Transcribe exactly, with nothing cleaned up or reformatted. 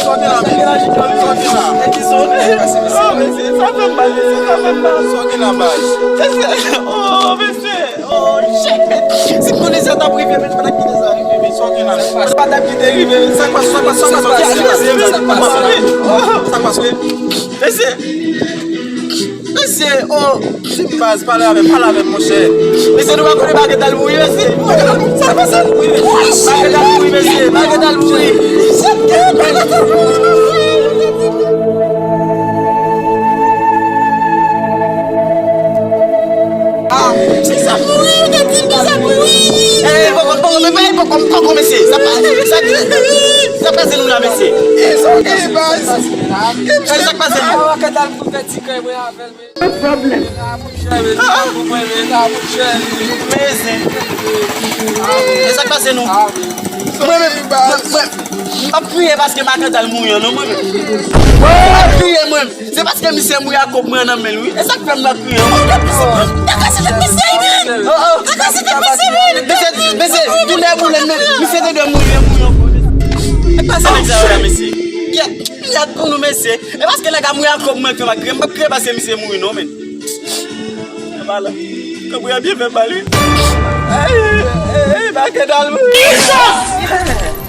Sa w gen la, men? Sa w gen la? E ki sa w gen? Oh, mesye, sa fè m mal, mesye, sa fè m mal. Sa w gen la, baz? Mesye, oh, mesye, oh, shit. Si m konnen sa t ap rive, men m pa t ap kite sa rive, men sa w gen la, men. M pa t ap kite rive, men sa k pase, sa k pase, sa k pase, sa k pase, sa k pase, sa k pase, sa k pase. Mesye. Mesye, oh, shit, baz, pale avè m, pale avè m, monchè. Mesye, nou pa konnen Baget al mouri, mesye. Baget al mouri, sa pase l mouri. Baget al mouri, mesye, Baget al mouri. Ah, Bizak mouri, yo te di Bizak mouri. Eh, poko, poko, men pa poko, poko, mesye. Sa pa, sa, sa pase nou la, mesye. Eh, sa k pase nou? Baget al mouri, fè ti kè mwen avè l. Pwoblèm. Mezin. E sa k pase nou? Mwen menm, mwen, mwen, m ap kriye paske Makantal mouri an non, mwen menm. M ap kriye mwen. Se paske misye mouri ak kòb mwen nan men l, wi. E sa k fè m ap kriye an. Takase tèt misye, wi. Oh, oh. Takase tèt misye, wi. Mesye, mesye, tounen boulèt, men misye te dwe mouri, mouri ankò. E pase nèg sa yo la, mesye. Yèt, yèt pou nou, mesye. E paske nèg la mouri ak kòb mwen ke m ap kriye, m p ap kriye paske misye mouri non, men. Pale. Kòb mwen byen fè pale. Ey, ey, ey, Makenal mouri.